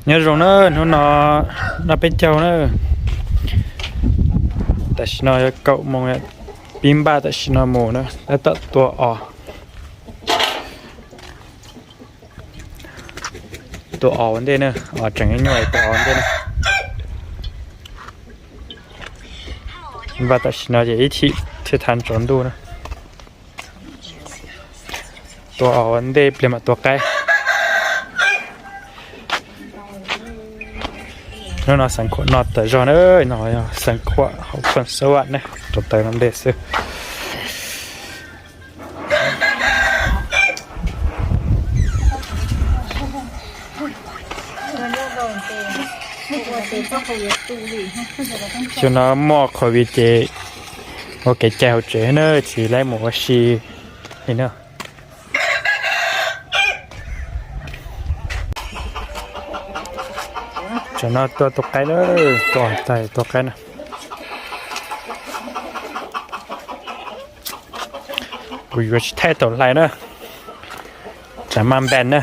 Nyob zoo na, hnub no noj peb caug na. Tam sim no yog kaum moos, pib npaj tam sim no mus na, tab tom tua os. Tua os ua ntej na, os tseem nyuaj tua os ua ntej na. Npaj tam sim no ces ib chim thiaj thav tsaus ntuj na. Tua os ua ntej pliag mam tua qaib. Hnub no xeev khuam no tas zog na, no yog xeev khuam hauv khoom xab vam na, rau taws no ntej xwb. Xyoo no muaj covid ces ua kev cai hauv tsev na, tsis laib mus ua si li na. Tsam no tua tus qaib na, tua tais tua qaib na. Kuv yuav tsis thaij tau hlais na, tsam maj npees na.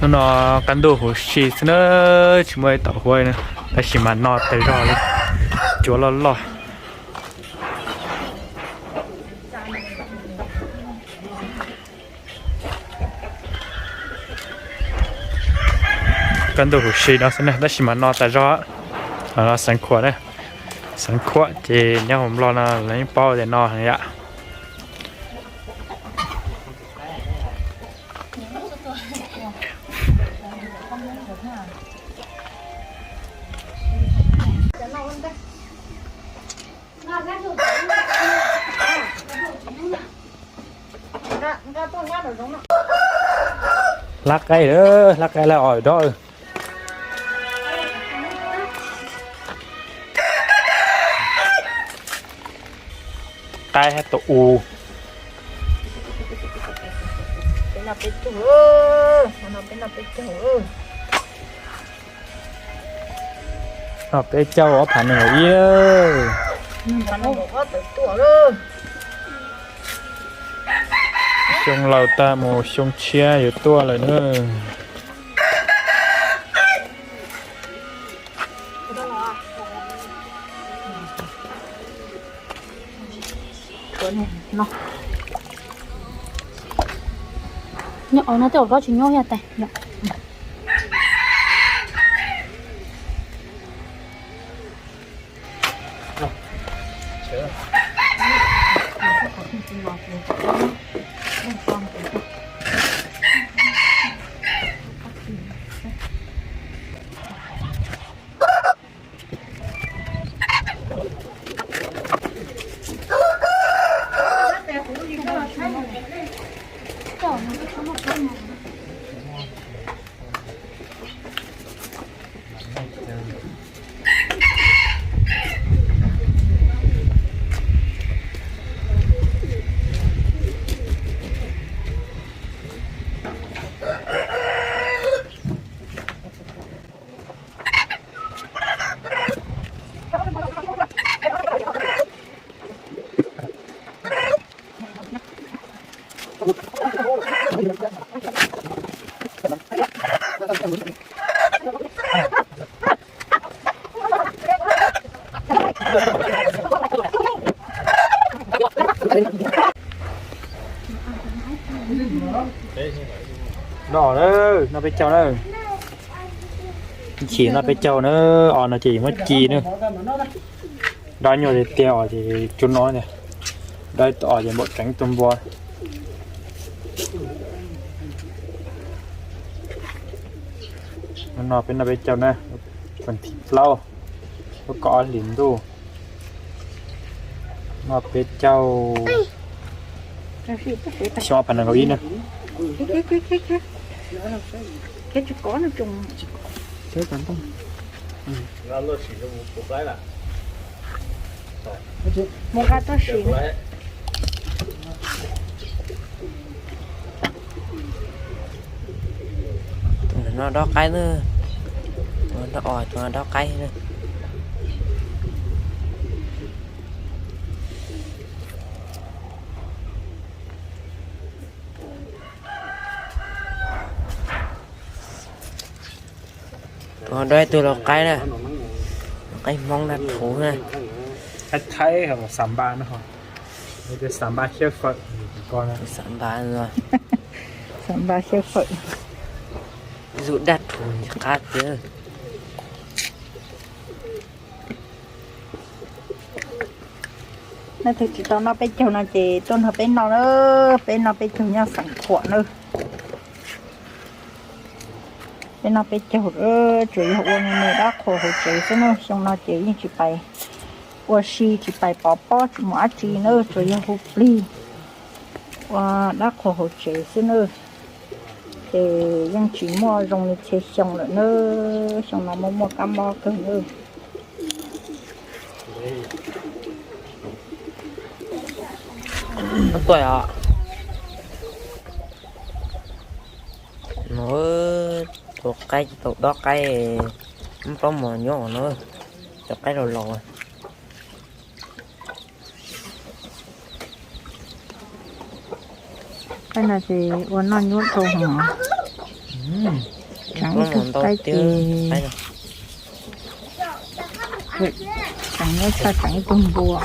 Hnub no qab ntuj huv si xwb na, tsis muaj ib tauv huab na, tab sis mas no tas zog li, cua loj loj. Qab ntuj huv si no xwb na, tab sis mas no tas zog. Xeev khuam na, xeev khuam ces nyob hauv Nplog no lawv yeej paub tias no heev yam. Hlab qaib lawm, hlab qaib lawm os dob. Qaib hab tau u. Noj peb caug ob phav nees nkaum ib. Xyoo laus tag mus xyoo tshiab yuav tuaj lawm na. Nyob no tej zaum tsis nyob ib yam tais. Noj na, noj peb caug na. Chim noj peb caug na, os no ces muab ci na. Dab nyuag tiag tiag os ces tsuj no tiag. Dab os ces npaum tseev tus npua. No peb noj peb caug na, vas thib plaub, lub kaum ob hlis ntuj. Noj peb caug, xyoo ob phav nees nkaum ib na. Mus nqa tuaj sim. Tus no dob qaib na, tus no dob qaib na. Tus no dob ib tug lau qaib na, lau qaib Hmoob dab rhuv na. Thaib thaib ho xam npa no, xam npa xyab fawm, xam npa, xam npa xyab fawm. Ib tug dab rhuv ntxim qab tiag. Leej twg tsis tau noj peb caug no ces tuaj nrog peb noj na, peb noj peb caug nyob Xeev Khuam na. Peb noj peb caug, tsuas yog ua me me dab qhuas hauv tsev xwb na, xyoo no ces yeej tsis pais ua si tsis pais pov pob tsis mus dab tsi na, tsuas yog hu plig ua dab qhuas hauv tsev xwb na. Ces yeej tsis muaj zoo li txhia xyoo lawm na, xyoo no muaj muaj kab mob kawg na. Tuaj os. No, tus qaib tsis tau dob qaib, muab plaub mos nyob no, cov qaib laus laus. Qaib no ces ua noj nyuaj dhau hwv. Tseem ib tug qaib ces tseem nyob tshaj tseem ib tug npua.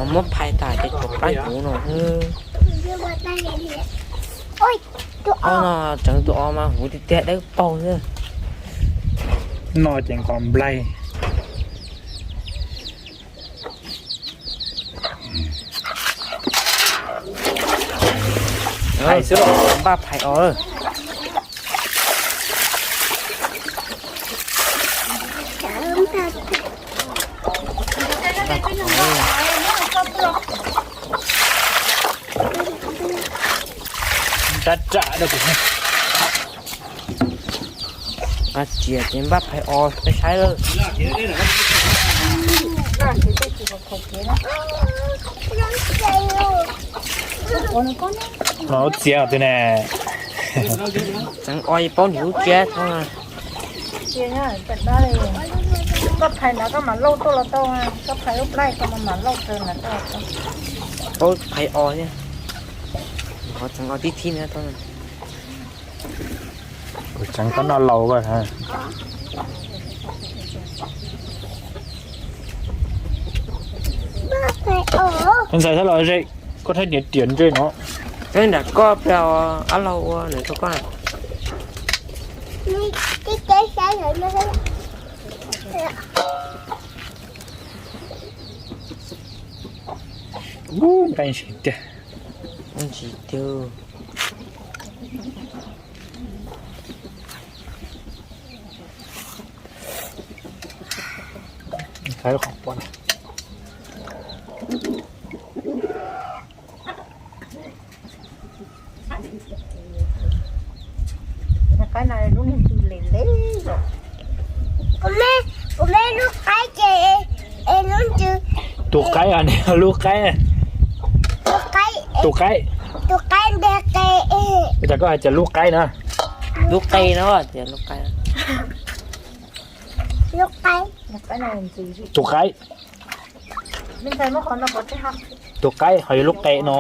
Muab phais tas ces tshuav plab huv no. Ob no tseev tus os mas huv tiag tiag dawb paug xwb. No ces nqos nplaig. Phais xwb los npaj phais os. Rab ram rau kuv. Nqa tsiav ces npaj phais os peb saib lawm. Los txiav twg ne? Tseev os paub nws lub tsiab thoob. Koj phais ntawd koj mam lauj tuaj los tau, koj phais lub plab koj mam lauj tawm ntawd tuaj los tau. Paub phais os thiab. Qhov tseev os tib thib na. Kuv tseev koj noj laus koj. Ntxhais, txhob los ze, koj thaij niam riam ntse no. Nram koj pliag ab laug ua lawm rau koj. Ub, nqaij ntsis tiag. Ntsis tiag. Thaij qhov pom. Qaib no lub niag ntws lem lem os. Kuv me, kuv me lub qaib ces lub ntws. Tus qaib, lub qaib. Tus qaib, tus qaib. Tus qaib nteg qe. Ua cas koj hais tias lub qaib na? Lub qe no tias lub qaib. Lub qaib. Tus qaib. Tus qaib ho yog lub qe no.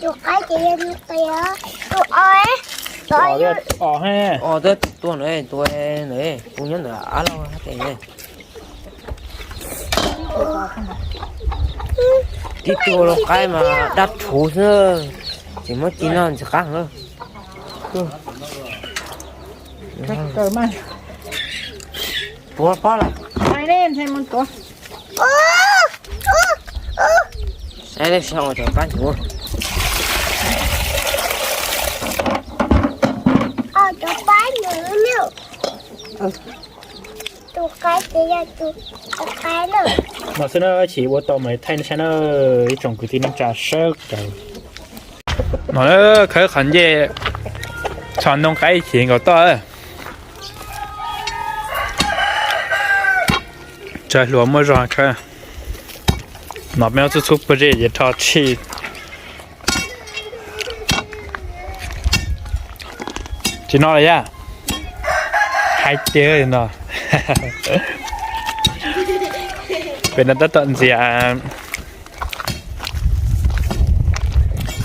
Tus qaib ces yog lub qe. Tus os, os, os, os, tuaj ntawd, tuaj ntawd, kuv nyob ntawm ab laug hab tes. Tib tug lau qaib mas dab rhuv xwb, tseem muab ci noj ntxim qab heev. Tuav pob lawm. Saib nej saib ua cov pab hnyuv. Cov pab hnyuv. Tus qaib ces yog tus qaib na. No xwb na, tsis ua tau mas thaij nej saib na, ib tsoom kwv tij neej tsa sawv daws. No khawb qhov ncej txhos ntoo qaib chim nkaus toj. Cov hluas muaj zog khawb. No peb muab txhub txhub puag zej ces rho tshij. Tsis no los yaj. Haib tiag no. Pem no tab tom ntxias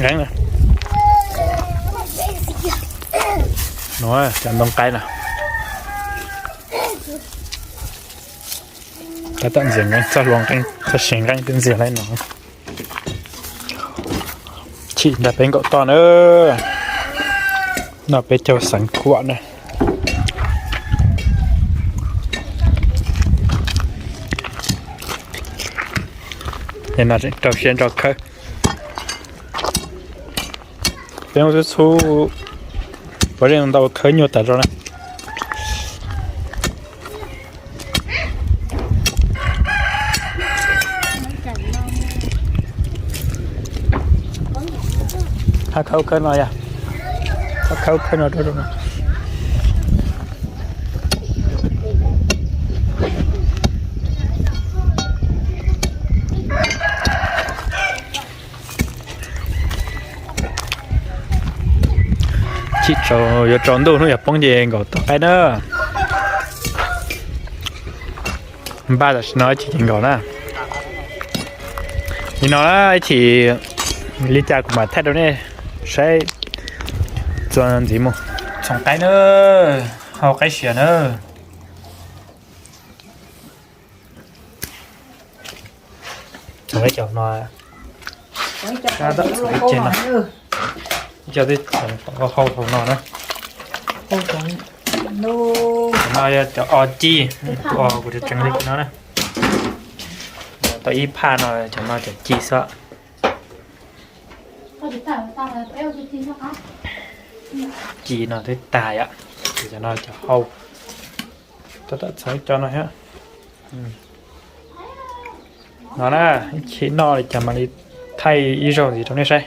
nqeeb no. Cov ntoo qaib no. Tab tom ntxias nqeeb, txoj hlua nqeeb, txoj sia nqeeb twb ntxias lawm no. Chim ntag peb nkaum toj na. No peb caug xeev kuam na. Es no tseem rau siab ntso khawb. Peb muab txhub txhub, puav leej ntau khawb nyuaj tas zog na. Hab khawb khawb no yog, hab khawb khawb no rau rau no. Chim tsaus, yuav tsaus ntuj hnub yog poob ces nkaum toj qaib na. Npaj tam sim no ib chim ces nkaum na. Nim no na ib chim li cas kuv mam thaij rau nej saib. Txuas ntxiv mus txhoov qaib na, hau qaib sia na. Cov no, cov twb txhoov hau hauv no na. Cov no yog cov o ci, kuv tseev li no na. Tau ib phaj no, cov no cov ci xwb. Ci no twb tag yom, ces cov no cov hau. Tab tom txhoov cov no thiab. No na, ib chim noj li cas mam li thaij ib zaug ntxiv rau nej saib.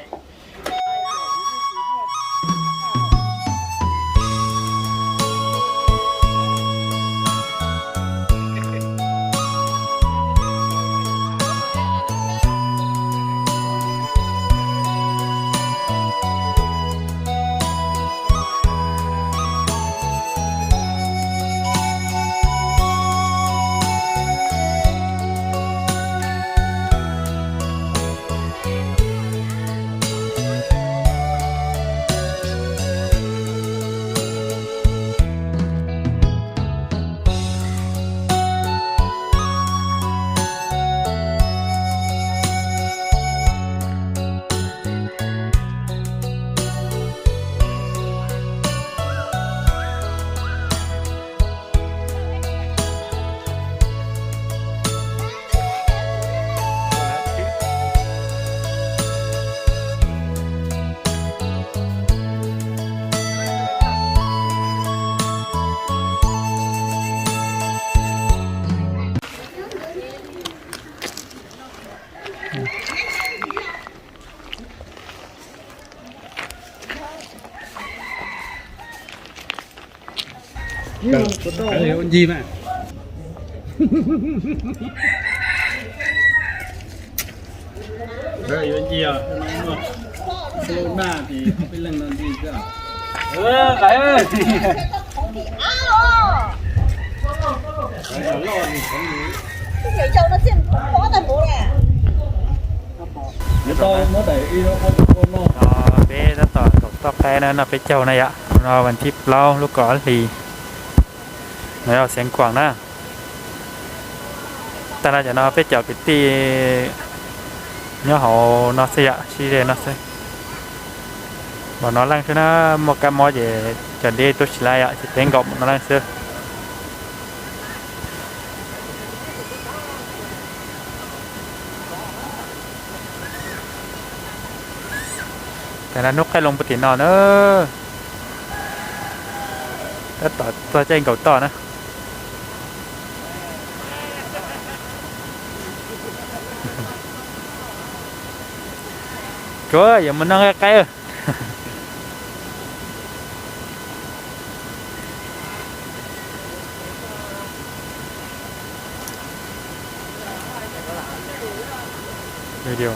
Ua ncig mas. Yuav ncig os, naj ces peb leeg no ncig xwb. Peb tab tom nkaum toj qaib na, no peb caug na yom, no vas thib plaub lub kaum ob hlis, no yog Xeev Khuam na. Tag no cov no peb cov kwv tij nyob hauv no xwb yom, sib ze no xwb. Npaum no leej xwb na, muaj kab mob ces cov deb tuaj tsis laj yom, ces peb nkaum npaum no leej xwb. Tag no hnub qaij loo puag tim no na. Tab tom txog caij nkaum toj na. Kuv yuav mus noj nqaij qaib. Video.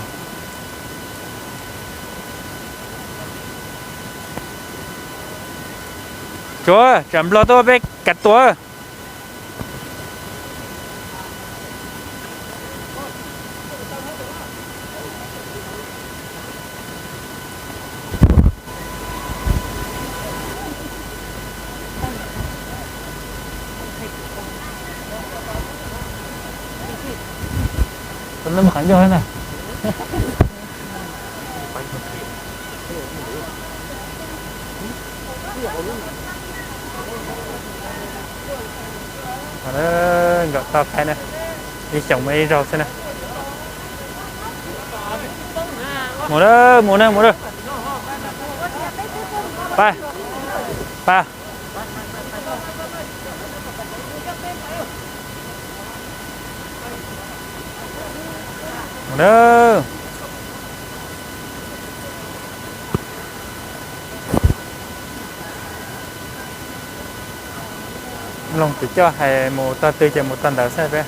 Tsuav tsam Nplog tuaj peb kav tuam. Qhov ncauj na. Nkawm tau qaib na, ib xyoos muaj ib zaug xwb na. Mus na, mus na, mus na. Pab, pab. Mus na. Loog tus coj hais mus tog twg ces mus tog ntawd xwb peb.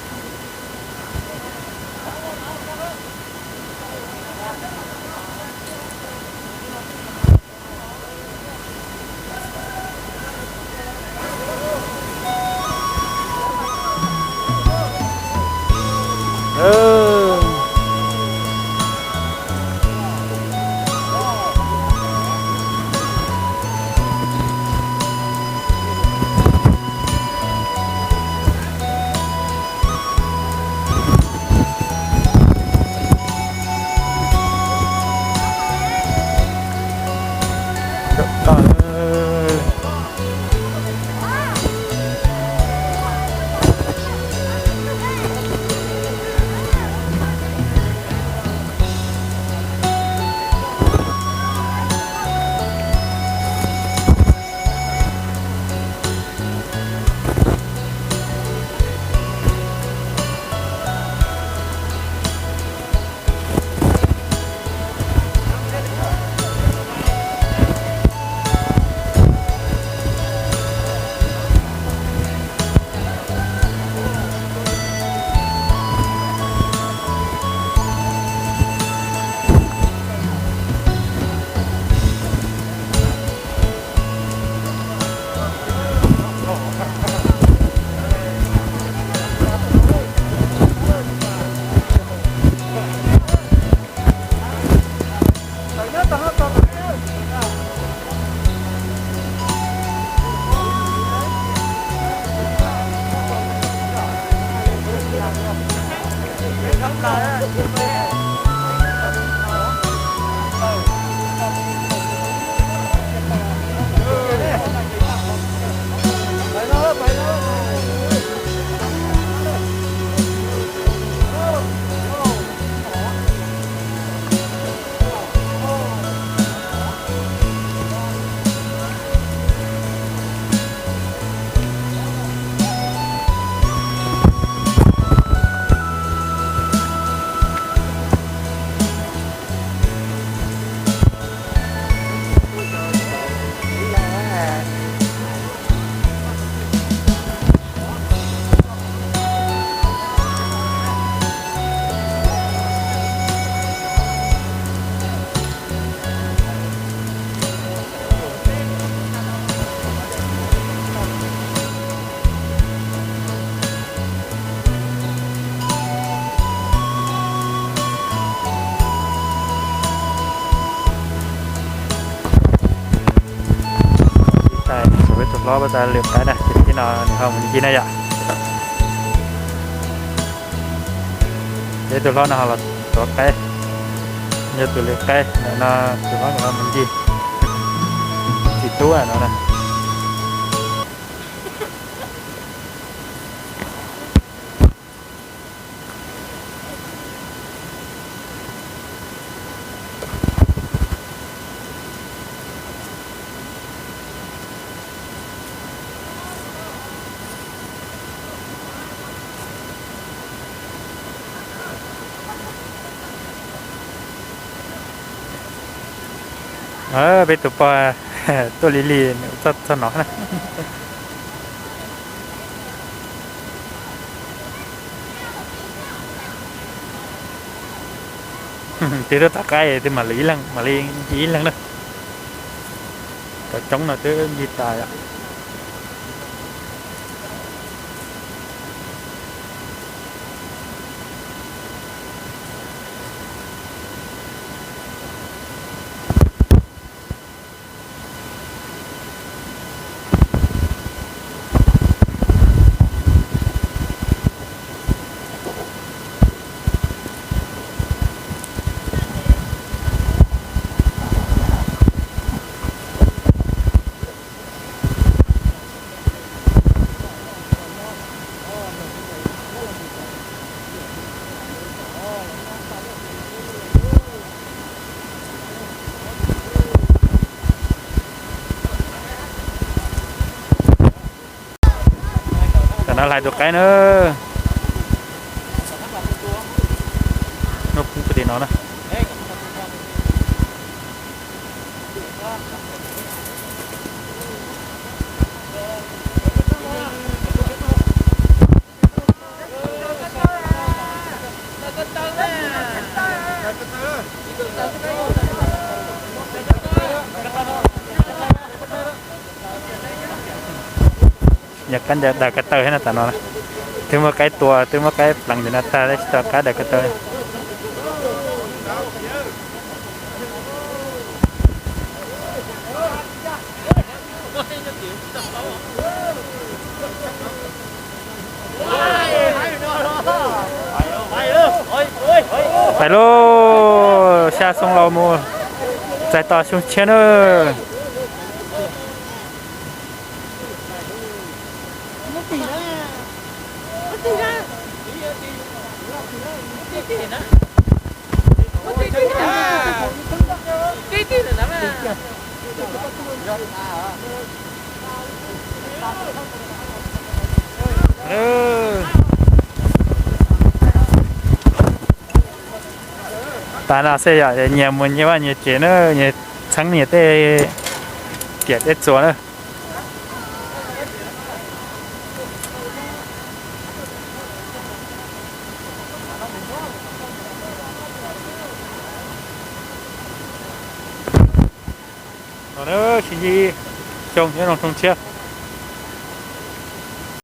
Peb tus hlob peb tas lwm qaib na, ces tib no nws ho mus ncig na yom. Ces tus hlob no ho los tuav qaib, yog tus lwm qaib ntawm no, tus hlob ntawm no mus ncig, txiv tub no na. Peb tus pog tuaj li li nws txog txog no na. Twb rub tau qaib twb mam li ib leeg, mam li ncig ib leeg na. Cov coob no twb ncig tas yom. Tam no hlais tus qaib na. Nub pub puag tim no na. Yog qaib daws ko taw thiab no tam no. Twb muab qaib tua, twb muab qaib pleev ntawm no tag, tsis tau qaib daws ko taw. Pais lauj, xya xyoo los mus txais tos xyoo tshiab na. Tas no xwb yom, nyias mus nyias vaj nyias tsev na, nyias txheeb nyias tej riam tej txuas na. No na, sib ntsib xyoo nyob nroog Tshooj Tshiab.